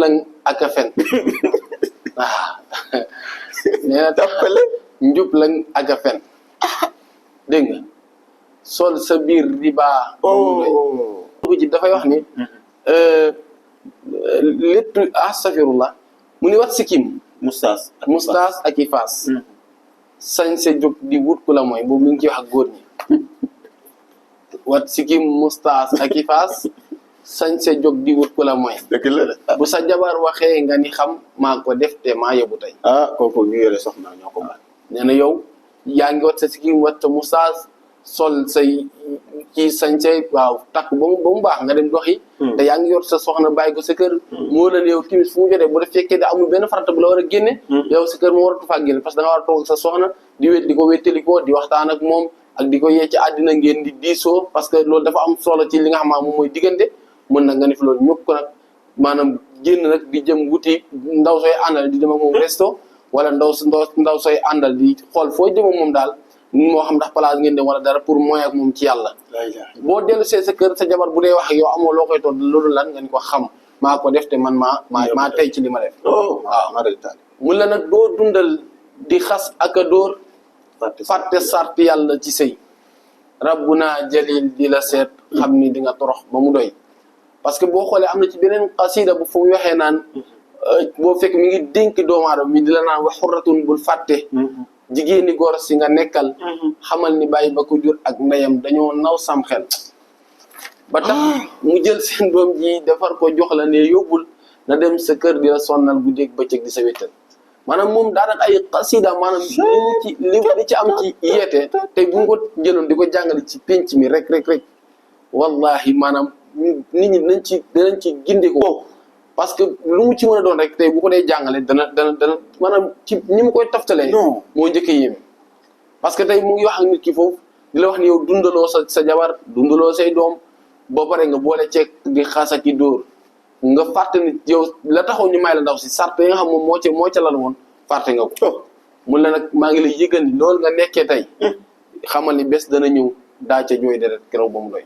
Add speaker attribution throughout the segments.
Speaker 1: njublang ak a fen waaw nee na
Speaker 2: tappale
Speaker 1: njublang ak a fen dégg nga sol sa biir riba bu ji dafay wax ni léttu astafirullah mu ni wat sikkim mustaas ak i faas sañ sa jóg di wut ku la mooy boobu mi ngi ci wax ak góor ñi wat sikkim mustaas ak i faas sañ sa jóg di wut ku la mooy bu sa jabar waxee nga ni xam maa ko def te maa yebu tey
Speaker 2: kooku ñu yore soxna ñoo ko baal
Speaker 1: nee na yow yaa ngi wat sa sikkim wat sa mustaas sol say kii sañse waaw takk ba mu baax nga dem doxi te yaa ngi yor sa soxna bàyyi ko sa kër moo la yow timis fu mu jotee bu def fekkee da amul benn farata bu la war a génne yow sa kër moo waratu faa génne parce que da nga war a toog sa soxna di wét di ko wéttalikoo di waxtaan ak moom ak di ko yee ci àddina ngeen di diisoo parce que loolu dafa am solo ci li nga xam moom mooy diggante mën na nga ni fi loolu ñëpp ko nag maanaam génn nag di jëm wuti ndaw sooy àndal di dem ak moom resto wala ndaw sooy àndal di xool foo jëm ak moom daal moo xam ndax place ngeen dem wala dara pour mooy ak moom ci yàlla boo dellu see sa kër sa jabar bu dee wax ak yow amoo loo koy toog loolu lan nga ni ko xam maa ko def te man maa tey ci li ma def waaw mun la nag doo dundal di xas ak a dóor fàtte sart yàlla ci sëy rabbuna jalil di la seet xam ni di nga torox ba mu doy parce que boo xoolee am na ci beneen xasida bu fu mu waxee naan boo fekk mi ngi dénk doomu aadama mi di la naan wax xurratun bul fàtte jigéeni góor si nga nekkal xamal ni bàyyi ba ko jur ak ndeyam dañoo naw sam xel ba tax mu jël seen doom ji defar ko jox la ne yóbbul na dem sa kër di la sonnal guddeeg bëccëg di sa wéttal maanaam moom daanaka ay xasida maanaam li ci am ci yeete tey bu nga ko jëloon di ko jàngale ci pénc mi rek wallahi maanaam nit ñi danañ ci gindi ko parce que lu mu ci mën a doon rek tey bu ko dee jàngale dana maanaam ci ni mu koy taftalee moo njëkk a yéeme parce que tey mu ngi wax ak nit ki foofu di la wax ni yow dundaloo sa jabar dundaloo say doom boo pare nga boole ceeg di xasa ki dóor nga fàtte nit yow la taxaw ñu may la ndaw si sart yi nga xam moom moo ca lal woon fàtte nga ko mun la nag maa ngi lay yëgal ni loolu nga nekkee tey xamal ni bés dana ñëw daa ca jooy deret keroog ba mu doy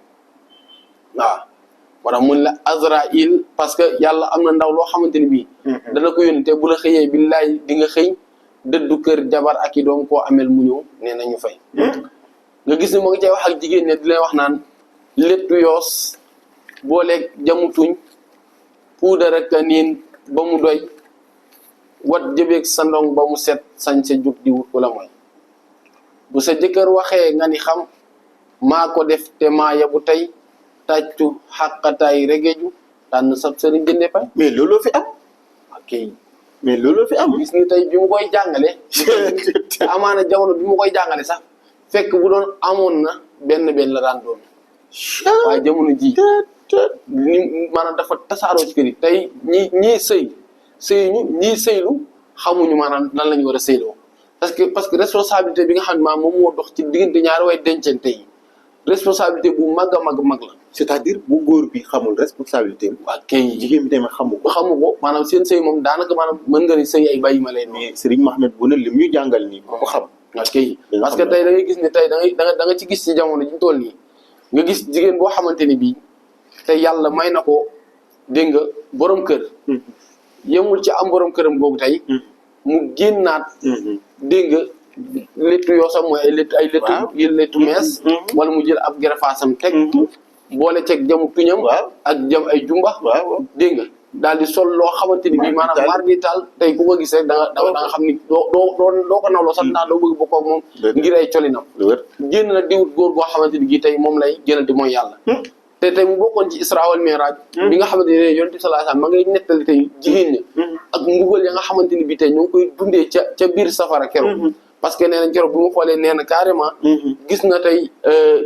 Speaker 1: waaw moo tax mun la Azraïl parce que yàlla am na ndaw loo xamante ni bii dana ko yónni te bu la xëyee billaay di nga xëy dëddu kër jabar ak i doom koo amel mu ñëw nee na ñu fay nga gis ni moo ngi cay wax ak jigéen ne di leen wax naan léttu yoos booleeg jamutuñ puudar ak niin ba mu doy wat jëbeeg sa ndong ba mu set sañ sa jóg di wut ku la mooy bu sa jëkkër waxee nga ni xam maa ko def te maa yabu tey tàccu xàqataay regeju tànn sab sëriñ jënde pay
Speaker 2: mais looloo fi am
Speaker 1: ok
Speaker 2: mais looloo fi am
Speaker 1: gis ni tey bi mu koy jàngale amaana jamono bi mu koy jàngale sax fekk bu doon amoon na benn la daan doon waaye jamono ji ni maanaam dafa tasaaroo ci kër yi tey ñii sëyuñu ñii sëylu xamuñu maanaam lan la ñu war a sëyloo parce que responsabilité bi nga xam ne maanaam moom moo dox ci diggante ñaari way dencante yi responsabilité bu mag a mag la
Speaker 2: c'est-à-dire bu góor bi xamul responsabilité
Speaker 1: waa kay
Speaker 2: jigéen bi tamit xamu
Speaker 1: ko maanaam seen sëy moom daanaka maanaam mën nga ni sëy ay bàyyi ma leen
Speaker 2: mais Serigne Mohamed bu ne lim ñu jàngal nii ko xam
Speaker 1: ok parce que tey da ngay gis ne tey da nga ci gis ci jamono ji ñu toll nii nga gis jigéen boo xamante ni bii te yàlla may na ko dégg nga borom kër yemul ci am borom këram googu tey mu génnaat dégg nga léttu yoo sax mooy ay léttu mees wala mu jël ab gerefaasam teg boole teg jamu tuñam ak jam ay jumba dégg nga daal di sol loo xamante ni bii maanaam mar di taal tey ku ko gis rek da nga xam ni doo ko nawloo sax ndax doo bëgg bokk ak moom ngir ay colinam génn na diwut góor goo xamante ni bii tey moom lay génnante mooy yàlla te tey mu bokkoon ci Isra wal Mi'raj bi nga xamante ne Yonent bi sallallahu alayhi wasallam ma ngay nettali tey jigéen ñi ak mbugal ya nga xamante ni bii tey ñu ngi koy dundee ca biir safara keroog parce que nee na keroog bu mu xoolee nee na carrément gis na tey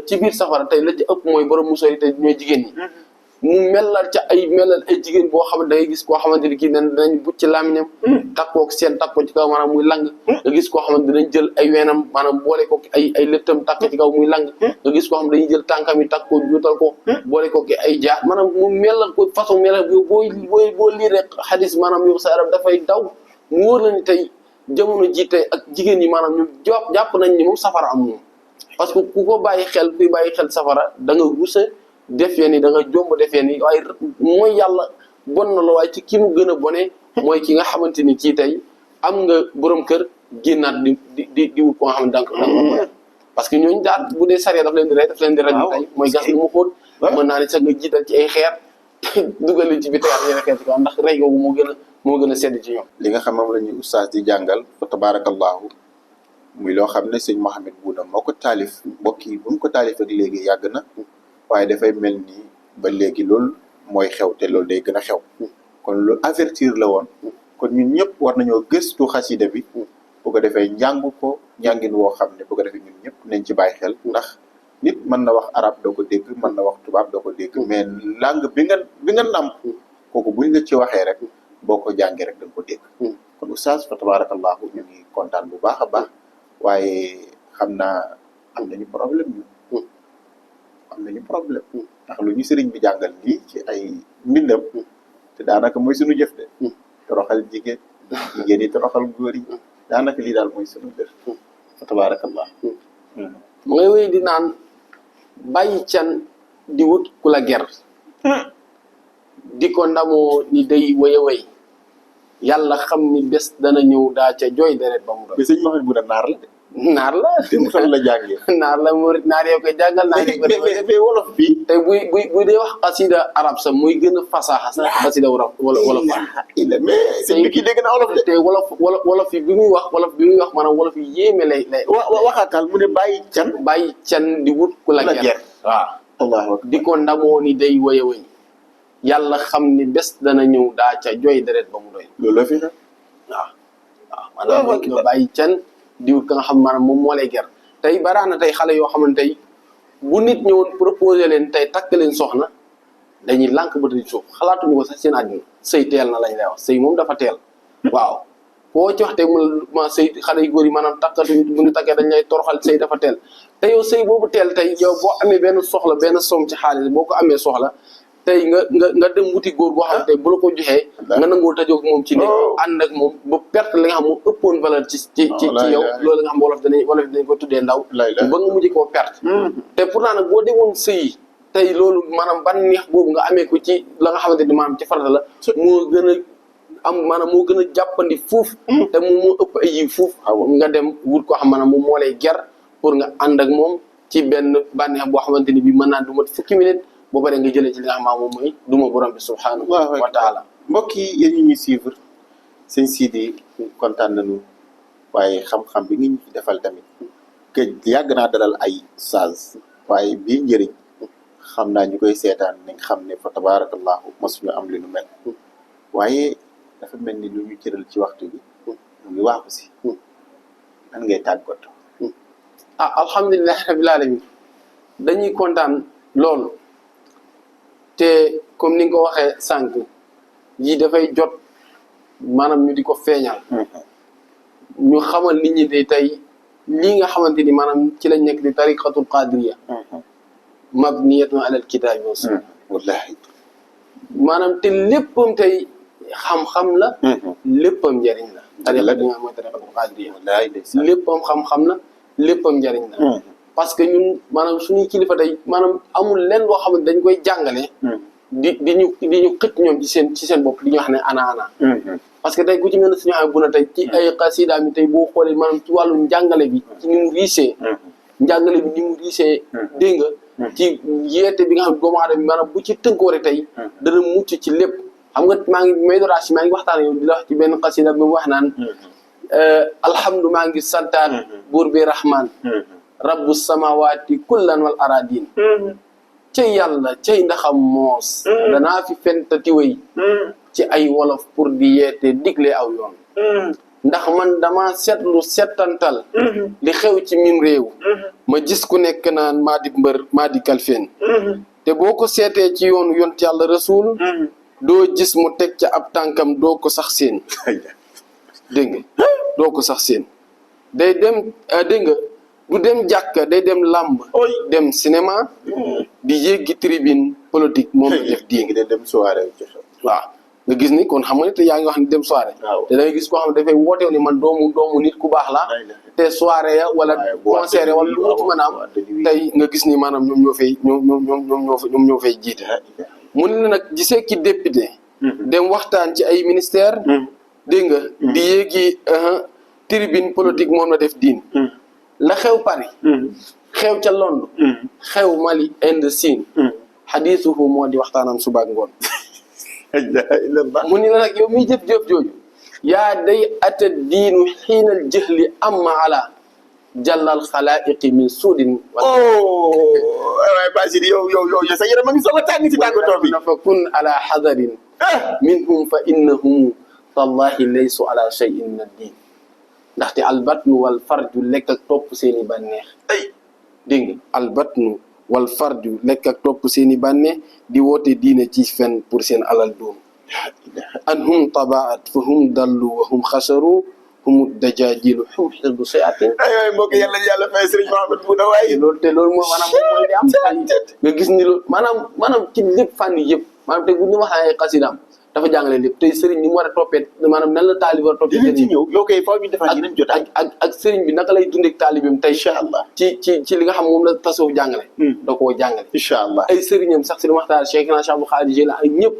Speaker 1: ci biir safara tey la ci ëpp mooy borom musóor yi tey ñooy jigéen ñi mu melal ay jigéen boo xam ne da ngay gis koo xamante ni kii dinañ bucc ci làmmiñam takkook seen takko ci kaw maanaam muy lang nga gis koo xamante dinañ jël ay weenam maanaam boole ko ay lëttam takk ci kaw muy lang nga gis koo xam dañuy jël tànkam yi takk ko juutal ko boole ko ay jaar maanaam mu melal ko façon melal boo lii rek xadis maanaam yow sa yaram dafay daw mu wóor la ni tey jamono ji tey ak jigéen ñi maanaam ñu jàpp nañ ni moom safara am moom parce que ku ko bàyyi xel safara da nga rusa def yeen ni da nga jomb def yeen ni waaye mooy yàlla bon na la waaye ci ki mu gën a bone mooy ki nga xamante ni kii tey am nga borom kër génnaat di wut ko nga xam ne danga ko parce que ñooñu daal bu dee sariya daf leen di rey daf leen di rey tey mooy gas lu mu xóot mën naa ne sax nga jiital ci ay xeer dugal leen ci biir xeer yeneen xeer ci kaw ndax rey googu moo gën a sedd ci ñoom
Speaker 2: li nga xam moom la ñuy oustaz di jàngal fa tabarakallahu muy loo xam ne sëñ Mouhamed Bouna moo ko taalif mbokk yi bu mu ko taalif ak léegi yàgg na waaye dafay mel ni ba léegi loolu mooy xew te loolu day gën a xew kon lu avertir la woon kon ñun ñëpp war nañoo gëstu xasida bi bu ko defee njàng ko njàngin woo xam ne bu ko defee ñun ñëpp nañ ci bàyyi xel ndax nit mën na wax arab doo ko dégg mën na wax tubaab doo ko dégg mais langue bi nga nàmp kooku buñ la ci waxee rek boo ko jàngee rek da nga ko dégg kon oustaz fa tabarakallahu ñu ngi kontaan bu baax a baax waaye xam naa am nañu problème ndax lu ñu sëriñ bi jàngal nii ci ay mbindam te daanaka mooy suñu jëf de toroxal jigéen yi toroxal góor yi daanaka lii daal mooy suñu def fa tabarakallah
Speaker 1: mu ngay wéy di naan bàyyi can di wut ku la ger di ko ndamoo ni day wéy a wéy yàlla xam ni bés dana ñëw daa ca jooy deret ba mu doon.
Speaker 2: mais sëñ Mouhamed Bouna naar la de.
Speaker 1: naar la
Speaker 2: te mu fan la jàngee.
Speaker 1: naar la mu naar yow koy jàngal naar yow
Speaker 2: mais wolof bi.
Speaker 1: te buy dee wax xasida arab sax muy gën a fasaaxa sax xasida wolof
Speaker 2: mais sëñ bi kii dégg na wolof de.
Speaker 1: te wolof yi bi muy wax maanaam wolof yi yéeme lay
Speaker 2: waxaatal mu ne bàyyi can
Speaker 1: di wut ku la ger waaw di ko ndamoo ni day wéy a wéy yàlla xam ni bés dana ñëw daa ca jooy deret ba mu doy.
Speaker 2: loolu la fi xam.
Speaker 1: maanaam nga bàyyi can diwut ka nga xam maanaam moom moo lay ger tey baraana tey xale yoo xamante tey bu nit ñëwoon proposé leen tey takk leen soxna dañuy lànk ba tëj suuf xalaatuñu ko sax seen àdduna sëy teel na lañ lay wax sëy moom dafa teel waaw koo ci wax tey ma sëy xale yu góor yi maanaam takkatuñ bu ñu takkee dañ lay toroxal sëy dafa teel te yow sëy boobu teel tey yow boo amee benn soxla benn somm ci xaalis boo ko amee soxla tey nga dem wuti góor boo xam ne tey bu la ko joxee nga nangoo tajoog moom ci ne ànd ak moom ba perte li nga xam moo ëppoon valeur ci yow loolu nga xam wolof dinañ ko tuddee ndaw ba nga mujj koo perte te pourtant nag boo demoon sëyi tey loolu maanaam ban neex boobu nga amee ko ci la nga xamante ni maanaam ci farata la moo gën a am maanaam moo gën a jàppandi fuuf te moom moo ëpp ay yi fuuf nga dem wut koo xam maanaam moom moo lay ger pour nga ànd ak moom ci benn bànneex boo xamante ni bi mën naa du mat fukki minute boo paree nga jëlee ci li nga xam moom mooy duma borom bi subhanahu wa taala
Speaker 2: mbokk yi yéen ñi ñuy suivre sëñ Sidi kontaan nañu waaye xam-xam bi nga ñu fi defal tamit que yàgg naa dalal ay saaz waaye bii njëriñ xam naa ñu koy seetaan nañ xam ne fa tabarakallahu mosuñu am li nu mel waaye dafa mel ni lu ñu cëral ci waxtu bi mu ngi waaxu si nan ngay tàggatoo
Speaker 1: alhamdulilah rabbil alamin dañuy kontaan loolu te comme ni nga ko waxee sànq yi dafay jot maanaam ñu di ko feeñal ñu xamal nit ñi de tey lii nga xamante ni maanaam ci lañ nekk di tariqatul qadiriya mabniyatun alal kitaabi wa sunna
Speaker 2: wallahi
Speaker 1: maanaam te léppam tey xam-xam la léppam njariñ la tariqa bi nga mooy tariqatul qadiriya léppam xam-xam la léppam njariñ la parce que ñun maanaam suñuy kilifa tey maanaam amul leen loo xam ne dañ koy jàngale di ñu xët ñoom ci seen bopp di ñu wax ne ana parce que tey ku ci mel ne suñu xam bu na tey ci ay xasida mi tey boo xoolee maanaam ci wàllu njàngale bi ci ni mu riisee njàngale bi ni mu riisee dégg nga ci yeete bi nga xam ne doomu aadama bi maanaam bu ci tënkoore tey dana mucc ci lépp xam nga maa ngi waxtaan yow di la wax ci benn xasida bi mu wax naan alhamdu maa ngi santaat buur bi rahman rabbu samawati kullan wal aradin cay yàlla cay ndaxam moos danaa fi fentati way ci ay wolof pour di yeete digle aw yoon ndax man dama seetlu settantal li xew ci mim réew ma gis ku nekk naan maa di mbër maa di kalfeen te boo ko seetee ci yoonu yont yàlla rasul doo gis mu teg ca ab tànkam doo ko sax seen dégg nga doo ko sax seen day dem dégg nga du dem jàkka day dem làmb dem cinéma di yéggi tribune politique moom la def
Speaker 2: ngi de dem soirée
Speaker 1: waaw nga gis ni kon xam nga ne te yaa ngi wax ni dem soirée te da ngay gis koo xam ne dafay wootew ni man doomu nit ku baax la te soirée ya wala concert ya wala lu mu ci mën a am tey nga gis ni maanaam ñoom ñoo fay jiite mu ne la nag gisee ki député dem waxtaan ci ay ministère dégg nga di yéegi tribune politique moom la def diin la xew Paris xew ca Londres xew Mali Inde Chine xadiisuhu moo di waxtaanam suba ak ngoon mu ni la nag yow miy jëf-jëf jooju yaa day ata diinu xiinal jëhli amma ala jàllal xalaa'iqi min suudin
Speaker 2: waaye Bachir yow sa yaram a ngi soog a tàng ci tàggatoo bi
Speaker 1: fa kun ala xadarin minhum fa innahum tallahi laysu ala shay'in min ad-diin ndaxte albatnu wal farju lekk ak topp seen i bànneex dégg nga albatnu wal farju lekk ak topp seen i bànneex di woote diine ci fen pour seen alal doom an hum tabaat fa hum dallu wa hum xasaru humu dajaajilu hum xisbu sayaatin
Speaker 2: ay mbokk yàlla fay Serigne Mouhamed Bouda waaye
Speaker 1: loolu moo maanaam mooy di am nga gis ni loolu maanaam ci lépp fànn yëpp maanaam tey bu ñu waxee ay xasidaam dafa jàngale lépp tey Serigne ni mu war a toppee maanaam nan la taalib war a toppee
Speaker 2: ci ñëw yow kay faaw ñu defaat yeneen jotaay
Speaker 1: ak Serigne bi naka lay dundee taalibeem tey
Speaker 2: incha allah
Speaker 1: ci li nga xam moom la tasawuf jàngale da koo jàngale
Speaker 2: incha allah
Speaker 1: ay sëriñam sax si li waxtaan Cheikh na Cheikh Abdou Khadir Jeylaani ak ñëpp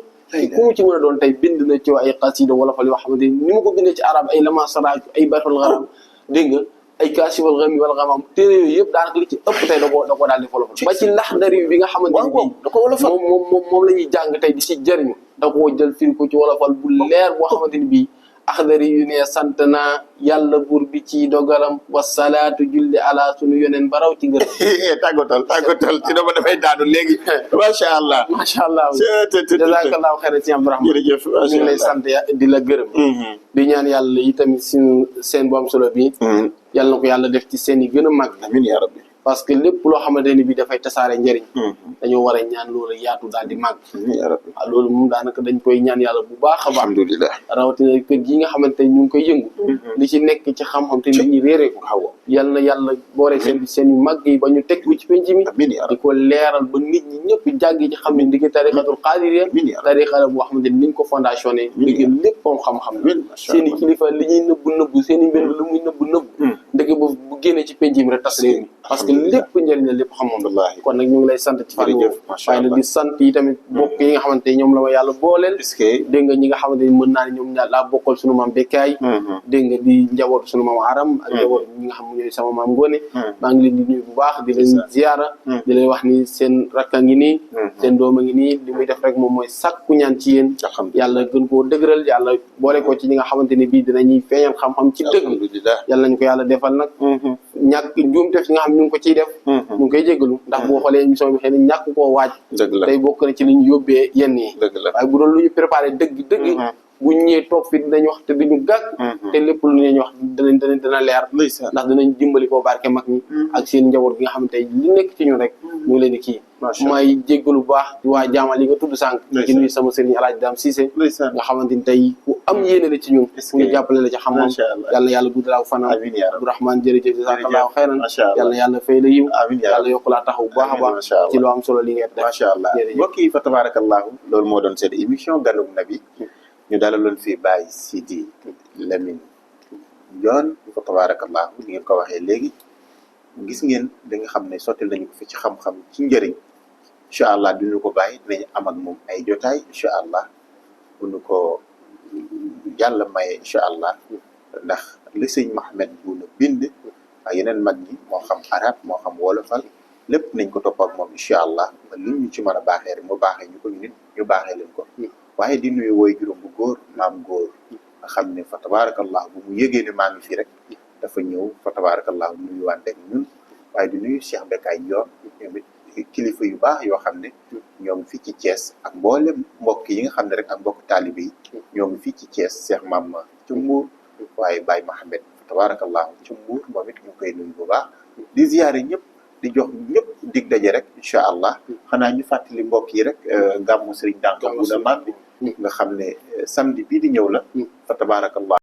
Speaker 1: ku mu ci mën a doon tey bind na ci ay xasida wala fa li wax xamante ni ma ko bindee ci arab ay lama sara ay barfal garam dégg nga ay kaasifal gami wala gamam téere yooyu yëpp daanaka li ci ëpp tey da koo daal di wolofal ba ci laxdari bi nga xamante ni bii
Speaker 2: da ko wolofal
Speaker 1: moom la ñuy jàng tey di si jëriñu da koo jël firi ko ci wolofal bu leer boo xamante ni bii axdari yu ne sant naa yàlla buur bi ci dogalam wasalaatu julli ala sunu yoneen baraw ci ngërëm
Speaker 2: tàggatal ci dama dafay daanu léegi macha allah
Speaker 1: jazakallahu xayran ci Abdourahmane
Speaker 2: jërëjëf
Speaker 1: ñu ngi lay sant di la gërëm di ñaan yàlla yi tamit suñu seen bu am solo bi yàlla na ko yàlla def ci seen yi gën a mag
Speaker 2: amiin yaa rabbi
Speaker 1: parce que lépp loo xamante ni bi dafay tasaare njëriñ dañoo war a ñaan loolu yaatu daal di màgg waaw loolu moom daanaka dañ koy ñaan yàlla bu baax a baax
Speaker 2: alhamdulilah
Speaker 1: rawatina kër gi nga xamante ni ñu ngi koy yëngu li ci nekk ci xam-xam te nit ñi réeree ko xaw yal na yàlla boore seen yu màgg yi ba ñu teg ko ci penc mi di ko leeral ba nit ñi ñëpp jàggi ci xam ne ndigi tarixatul qaadiriya tarixa la boo xamante ni niñ ko fondationné ndigi lépp moom xam-xam seen i kilifa li ñuy nëbbu seen i mbir lu muy nëbbu ndigi bu génnee ci penc mi rek tas réew mi parce que lépp njëriñ la lépp xamoon kon nag ñu ngi lay sant ci fànn woowu waaye nag di sant yi tamit bokk yi nga xamante ni ñoom la ma yàlla booleel dégg nga ñi nga xamante ni mën naa ne ñoom laa bokkal suñu maam Bekkaay dégg nga di njabootu suñu maam Aram ak njabootu ñi nga xam ne ñooy sama maam Ngone maa ngi leen di nuyu bu baax di leen ziyaara di leen wax ni seen rakka ngi nii seen doom a ngi nii li muy def rek moom mooy sàkku ñaan ci yéen yàlla gën koo dëgëral yàlla boole ko ci ñi nga xamante ni bii dinañuy feeñal xam-xam ci dëgg yàlla nañu ko yàlla defal nag ñàkk njuumte fi nga xam ñu ngi ko ciy def ñu ngi koy jégalu ndax boo xoolee émission bi xëy na ñàkk koo waaj tey bokk na ci li ñu yóbbee yenn yi waaye bu doon lu ñu préparé dëgg bu ñu ñëwee toog fi dinañ wax te duñu gàgg te lépp lu ñu wax dana leer ndax dinañ dimbali koo barke mag ñi ak seen njaboot gi nga xam ne tey li nekk ci ñun rek ñu ngi leen di kii may jéggalu bu baax waa jaamal yi nga tudd sànq ci nuyu sama sëriñ Alaaji Daam Cissé nga xamante ni tey ku am yéene la ci ñun ku ñu jàppale la ci xam-xam yàlla yàlla guddalaaw fanam Abdourahmane jërëjëf jazakallahu xayran yàlla yàlla fay la yiw yàlla yokku laa taxaw bu baax a baax ci lu am solo li ngeen def
Speaker 2: macha allah mbokk yi fa tabarakallahu loolu moo doon seen émission Ganug Nabi ñu dalaloon fii Baye Sidi Lamine Ndione fa tabarakallahu li ngeen ko waxee léegi gis ngeen li nga xam ne sottil nañu ko fi ci xam-xam ci njëriñ incha allah duñu ko bàyyi dinañu am ak moom ay jotaay incha allah bu ñu ko yàlla maye incha allah ndax li sëñ Mouhamed Bouda bind ak yeneen mag ñi moo xam arab moo xam wolofal lépp nañ ko topp ak moom incha allah ba li ñu ci mën a baaxee rek mu baaxee ñu ko ñu nit ñu baaxee leen ko waaye di nuyu woy juróom bu góor maam góor nga xam ne fa tabarakallah bu mu yëgee ne maa ngi fi rek dafa ñëw fa tabarakallah nuyu wante ak ñun waaye di nuyu Cheikh Bekkaay Ndione ñoom it kilifa yu baax yoo xam ne ñoo ngi fii ci Thiès ak mboolem mbokk yi nga xam ne rek ak mbokk taalibe yi ñoo ngi fii ci Thiès Cheikh Mama ci Mbuur waaye Baye Mohamed fa tabarakallah ci Mbuur moom it ñu koy nuyu bu baax di ziyaare ñëpp di jox ñëpp dig daje rek incha allah xanaa ñu fàttali mbokk yi rek gàmmu Serigne Danka Bouda Mame bi nga xam ne samedi bii di ñëw la fa tabarakallah